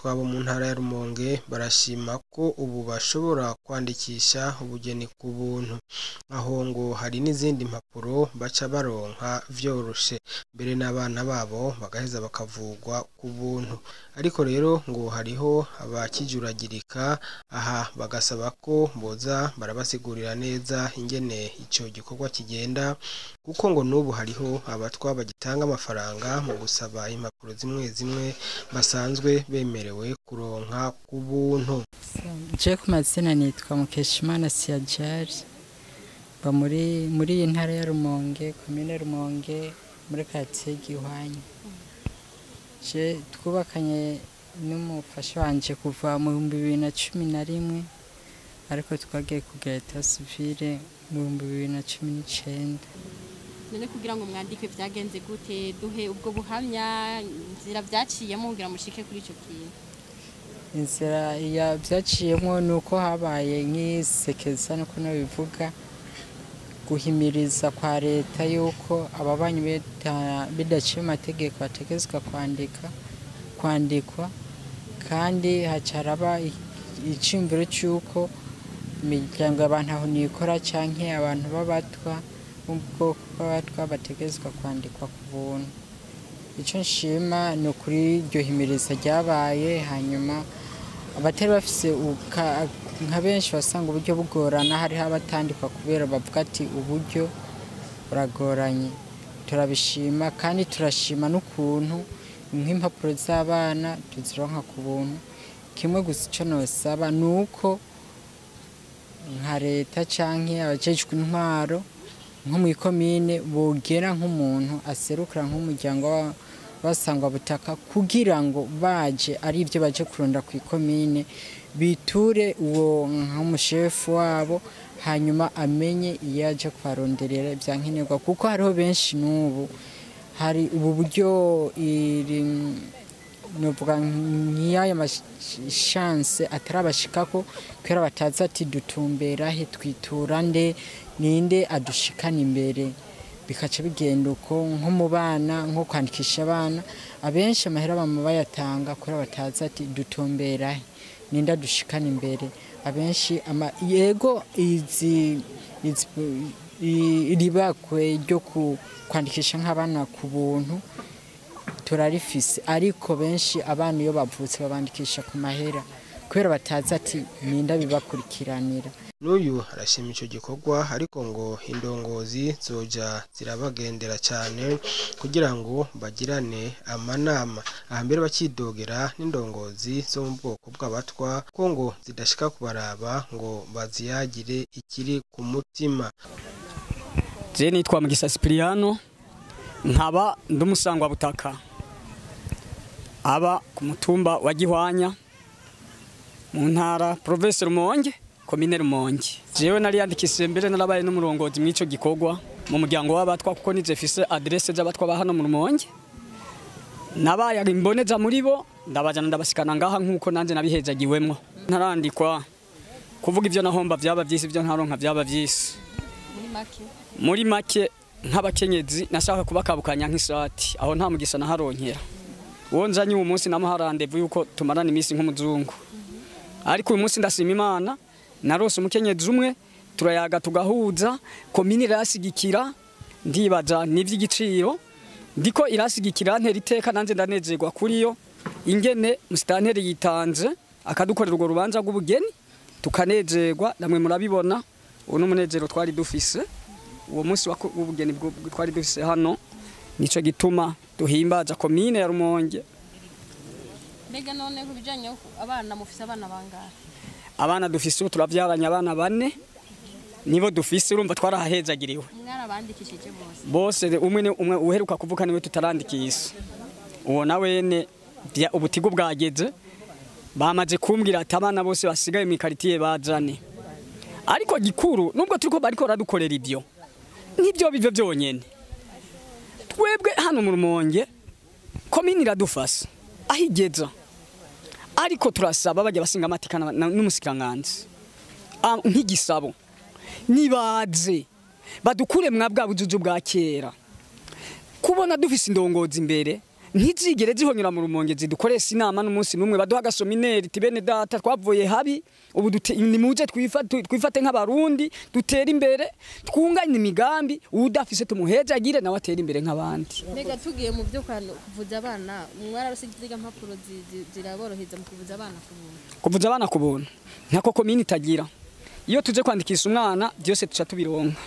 Abatwa bo mu ntara ya Rumonge barashima ko ubu bashobora kwandikisha ubugeni ku buntu, aho ngo hari n'izindi mpapuro baca baronka vyoroshe, mbere n'abana babo bagaheza bakavugwa ku buntu. Ariko rero ngo hariho abakijuragirika, aha bagasaba ko boza barabasigurira neza ingene ico gikorwa kigenda, kuko ngo n'ubu hariho abatwa bagitanga amafaranga mu gusaba impapuro zimwe zimwe basanzwe bemerewe kuronka ku buntu. Je ku mazina nitwa Mukeshimana Siajari, mba muri iyi ntara ya Rumonge, komine Rumonge, muri quartier Gihwanya. Je twubakanye n'umufasha wanje kuva mu 2011, ariko twagiye kugira état civil mu 2019. None kugira ngo mwandike vyagenze gute? Duhe ubwo buhamya, inzira vyaciyemo kugira mushike kuri ico kintu. Inzira ya vyaciyemo ni uko habaye nk'isekeza, nuko nabivuga, guhimiriza kwa leta yuko ababanyi bidaciye amategeko bategerezwa kwandikwa, kandi hacaraba iciyumviro c'uko imiryango y'abantu aho nikora canke abantu b'abatwa bo mu bwoko bw'abatwa bategerezwa kwandikwa ku buntu. Ico nshima ni ukuri iryo himiriza ryabaye, hanyuma abatari bafise nka benshi wasanga uburyo bugorana, hariho abatandikwa kubera bavuga ati uburyo buragoranye. Turabishima kandi turashima n'ukuntu nk'impapuro z'abana tuzironka ku buntu. Kimwe gusa ico nosaba ni uko nka leta canke abajejwe intwaro nko mw'ikomine bogera nk'umuntu aserukira nk'umuryango basangwa butaka, kugira ngo baje ari ibyo baje kuronda kw'ikomine biture uwo nk'umushefu wabo, hanyuma amenye iyo aje kubaronderera ivyankenerwa, kuko hariho benshi n'ubu hari ubu buryo novuga nk'aya mashanse atarabashikako, kubera batazi ati dutumbera he, twitura nde, ninde adushikana imbere, bikaca bigenda uko. Nko mu bana, nko kwandikisha abana, abenshi amahera bama bayatanga kubera batazi ati dutumbera he, ninde adushikana imbere. Abenshi yego izi iribakwe ryo kwandikisha nk'abana ku buntu turarifise, ariko benshi abana iyo bavutse babandikisha ku mahera kubera batazi ati ninda bibakurikiranira. N'uyu arashima ico gikorwa, ariko ngo indongozi zoja zirabagendera cyane kugira ngo bagirane amanama. Aha mbere bakidogera n'indongozi zo mu bwoko bw'abatwa ko ngo zidashika kubaraba ngo baziyagire ikiri ku mutima. Je nitwa Mugisa Cipriano, nkaba ndumusangwa butaka aba ku mutumba wa Gihwanya mu ntara province Rumonge, komine Rumonge. Jewe nari yandikishije mbere narabaye n'umurongozi mw'ico gikorwa mu muryango w'abatwa, kuko nije fise adresse z'abatwa ba hano mu Rumonge. Nabaye imboneza muri bo, ndabajana ndabasikana ngaha nkuko nanje nabihezagiwemwo. Ntarandikwa kuvuga ivyo nahomba vyaba vyisi, ivyo ntaronka vyaba vyisi. Muri make nk'abakenyezi nashaka kubakabukanya nk'isati, aho nta mugisa naharonkera. Uwo nzanye uyu munsi namuha rendez-vous yuko tumarana iminsi nk'umuzungu. Ariko uyu munsi ndashima Imana, narose umukenyezi umwe turayaga tugahuza, komine irasigikira, ndibaza n'ivy'igiciro, ndiko irasigikira ntera iteka, nanje ndanezerwa kuri yo ingene musitanteri yitanze akadukorera urwo rubanza rw'ubugeni tukanezerwa, namwe murabibona. Uwo n'umunezero twari dufise uwo munsi w'ubugeni twari dufise hano, nico gituma duhimbaza komine ya Rumonge. Mbega none ku bijanye abana, mufise abana bangahe? Abana dufise ubu turavyaranye abana bane nibo dufise, urumva twarahezagiriwe. Mwarabandikishije bose? Bose, umwe umwe uheruka kuvuka niwe tutarandikisha. Uwo nawene ubutigo bwageze, bamaze kumbwira ati abana bose basigaye mu quartier bazane. Ariko gikuru nubwo turiko bariko radukorera ibyo, nk'ibyo bivyo byonyene, twebwe hano mu Rumonge komine iradufasha ahigeza, ariko turasaba bajya basinga amatika n'umusikiranganzi nk'igisabo nibaze badukure mwa bwa bujuju bwa kera. Kubona dufise indongozi imbere Ntizigere zihonyura mu Rumonge zidukoresha inama n'umunsi n'umwe, baduha agasomineri tibene data twavuye habi, ubu nimuze twifate nk'abarundi, dutere imbere, twunganye imigambi, udafise tumuheze agire nawe atere imbere nk'abandi. Mbega tugiye mu byo kuvuza abana, mwararose iziga mpapuro ziraboroheza mu kuvuza abana ku buntu? Kuvuza abana ku buntu ntako komini itagira. Iyo tuje kwandikisha umwana byose tuca tubironka,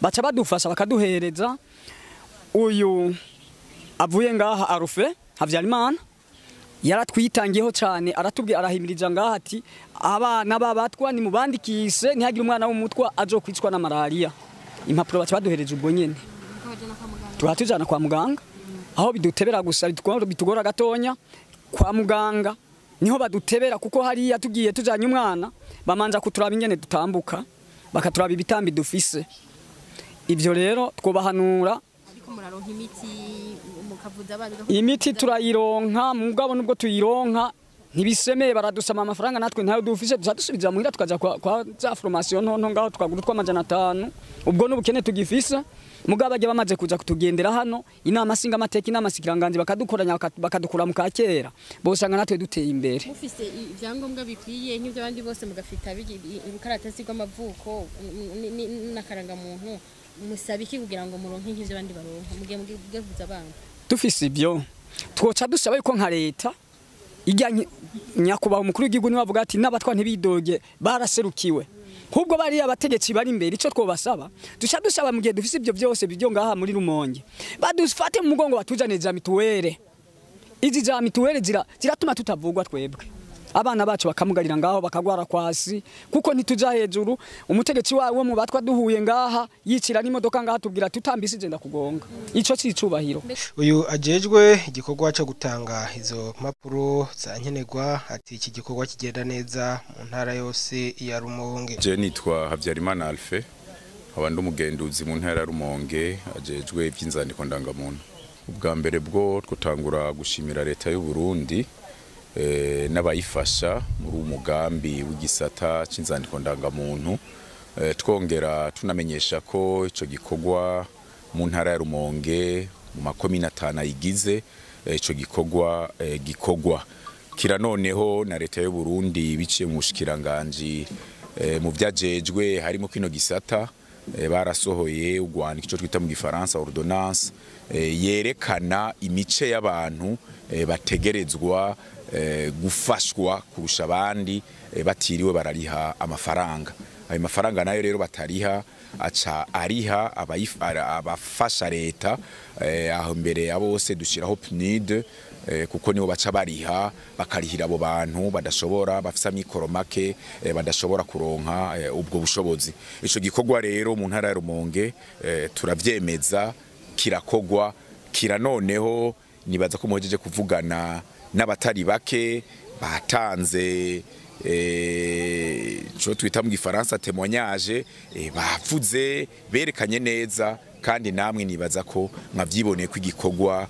baca badufasha bakaduhereza. Uyu avuye ngaha Arufe Havyarimana yaratwitangiyeho cyane, aratubwiye, arahimiriza ngaha ati abana babatwa ni mubandikise, ntihagire umwana w'umutwa azokwicwa na malaria. Impapuro baca baduhereje ubwo nyene, tubatujana kwa muganga, aho bidutebera gusa bitugora gatonya. Kwa muganga niho badutebera, kuko hariya tugiye tujanye umwana bamanza kuturaba ingene dutambuka, bakaturaba ibitambi dufise. Ivyo rero twobahanura. Imiti turayironka, mugabo nubwo tuyironka ntibisemeye, baradusama amafaranga natwe ntayo dufise, dusubiza muhira tukaja kwa za formation ntonto ngaho tukagura utwa 500. Ubwo n'ubukene tugifise, mugabo bajya bamaze kuza kutugendera hano inama singa amateka, inama sikiranganzi, bakadukoranya bakadukura mu kakera, bosanga natwe duteye imbere. Mufise ibyangombwa bikwiye nk'ibyo abandi bose, mugafita urukaratasi rw'amavuko n'akarangamuntu, musaba iki kugira ngo muronke nk'ivyo abandi baronka mugiye mugevuza abana? Dufise ibyo twoca dusaba yuko nka leta ijya nyakubaho umukuru w'igihugu niwe avuga ati n'abatwa ntibidoge baraserukiwe, hubwo bari abategetsi bari imbere. Ico twobasaba, duca dusaba mu gihe dufise ibyo byose byo ngaha muri Rumonge, badufate mu mugongo batuzanire za mituwere. Izi za mituwere ziratuma tutavugwa twebwe, abana bacu bakamugarira ngaho bakagwara kwasi, kuko ntituja hejuru. Umutegetsi wawe mu batwa duhuye ngaha yicira n'imodoka ngaha tubwira tutambisije ndakugonga. Ico cicubahiro. Uyu ajejwe igikorwa cyo gutanga izo mpapuro za nkenerwa ati iki gikorwa kigenda neza mu ntara yose ya Rumonge. Je nitwa Havyarimana Alphe, abandi umugenduzi mu ntara ya Rumonge ajejwe ivy'inzandiko ndangamuntu. Ubwa mbere bwo twotangura gushimira leta y'u Burundi n'abayifasha muri umugambi w'igisata c'inzandiko ndangamuntu, twongera tunamenyesha ko ico gikorwa mu ntara ya Rumonge mu makomine 5 ayigize, ico gikorwa gikorwa kira noneho na leta y'u Burundi biciye mu bushikiranganji mu vyajejwe harimo kino gisata, barasohoye urwandiko ico twita mu gifaransa ordonnance, yerekana imice y'abantu bategerezwa gufashwa kurusha abandi batiriwe barariha amafaranga. Ayo mafaranga nayo rero batariha aca ariha abafasha leta, aho mbere ya bose dushiraho PNUD, kuko nibo baca bariha bakarihira abo bantu badashobora, bafisa mikoro make, badashobora kuronka ubwo bushobozi. Ico gikorwa rero mu ntara ya Rumonge turavyemeza kirakogwa kira noneho. Nibaza ko muhejeje kuvugana n'abatari bake batanze cyo twita mu gifaransa témoignage, bavuze berekanye neza, kandi namwe nibaza ko mwavyiboneye ko igikorwa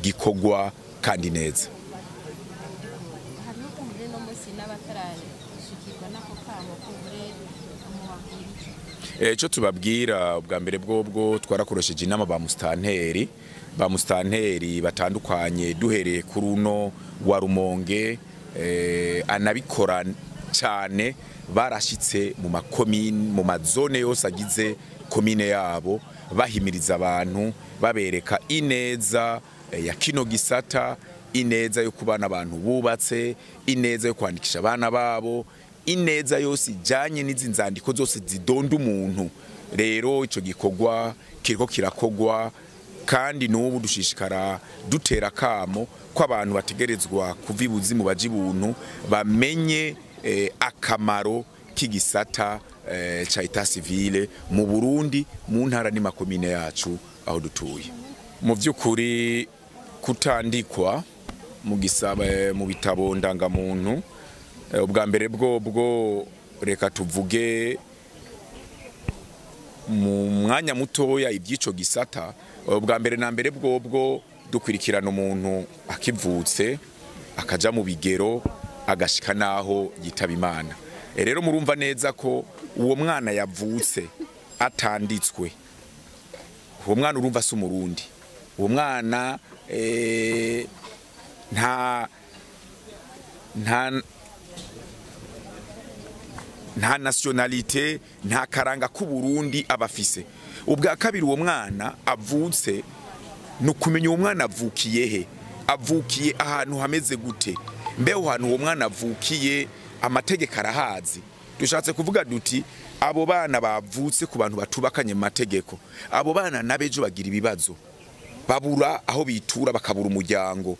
gikorwa kandi neza. Hariho kumbure no musi n'abatarashikirwa nako kamo kumbure mubabwira iki? Ico tubabwira ubwa mbere bwobwo twarakoresheje inama ba mustanteri batandukanye, duhereye kuri uno wa Rumonge, anabikora cyane, barashitse mu makomine, mu mazone yose agize komine yabo, bahimiriza abantu babereka ineza ya kino gisata, ineza yo kubana abantu bubatse, ineza yo kwandikisha abana babo, ineza yose ijanye n'izi nzandiko zose zidonda umuntu. Rero ico gikorwa kiriko kirakogwa, kandi n'ubu dushishikara dutera kamo ko abantu bategerezwa kuva ibuzimu baje ibuntu, bamenye akamaro k'igisata ca état civil mu Burundi, mu ntara n'imakomine yacu aho dutuye. Mu vy'ukuri kutandikwa mu gisaba mu bitabo ndangamuntu, ubwa mbere bwobwo reka tuvuge mu mwanya mutoya iby'ico gisata. Ubwa mbere na mbere bwobwo dukwirikirana umuntu akivutse akaja mu bigero agashika naho yitaba Imana. Rero murumva neza ko uwo mwana yavutse atanditswe, uwo mwana urumva si umurundi, uwo mwana nta nta nta nationalité, nta karanga k'u Burundi abafise. Ubwa kabiri, uwo mwana avutse, ni ukumenya uwo mwana avukiye he, avukiye ahantu hameze gute, mbeho hantu uwo mwana avukiye amategeko arahazi. Dushatse kuvuga duti abo bana bavutse ku bantu batubakanye mu mategeko, abo bana n'abejo bagira ibibazo, babura aho bitura, bakabura umuryango.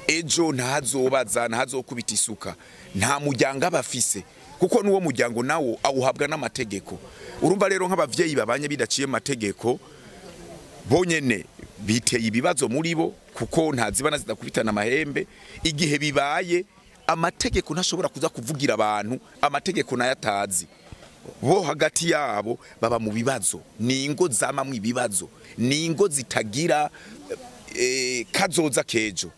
Ejo ntazobaza, ntazokubita isuka, nta muryango aba afise, kuko n'uwo muryango nawo awuhabwa n'amategeko. Urumva rero, nk'abavyeyi babanye bidaciye mu mategeko, bonyene biteye ibibazo muri bo, kuko ntazibana zidakubitana amahembe. Igihe bibaye, amategeko ntashobora kuza kuvugira abantu amategeko nayo atazi. Bo hagati yabo baba mu bibazo, ni ingo zamamwe ibibazo, ni ingo zitagira kazoza kejo.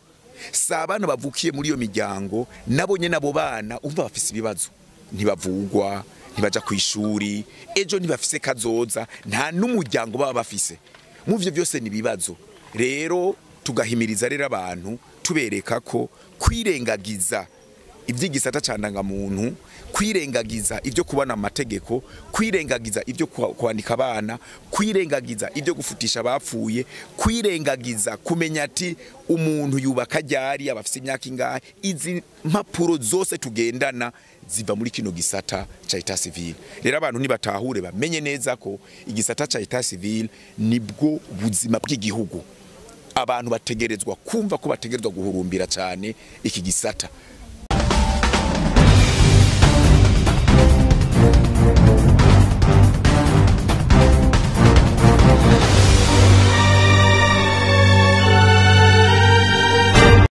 Si abana bavukiye muri iyo miryango nabo nyene, abo bana umva bafise ibibazo, ntibavugwa, ntibaja ku ishuri, ejo ntibafise kazoza, nta n'umuryango baba bafise. Mu vyo byose ni ibibazo. Rero tugahimiriza rero abantu, tubereka ko kwirengagiza iby'igisata ca ndangamuntu, kwirengagiza ibyo kubana amategeko, kwirengagiza ibyo kwandika abana, kwirengagiza ibyo gufutisha abapfuye, kwirengagiza kumenya ati umuntu yubaka ryari, abafise imyaka ingahe, izi mpapuro zose tugendana ziva muri kino gisata ca état civil. Rero abantu nibatahure, bamenye neza ko igisata ca état civil nibwo buzima bw'igihugu. Abantu bategerezwa kumva ko bategerezwa guhurumbira cyane iki gisata.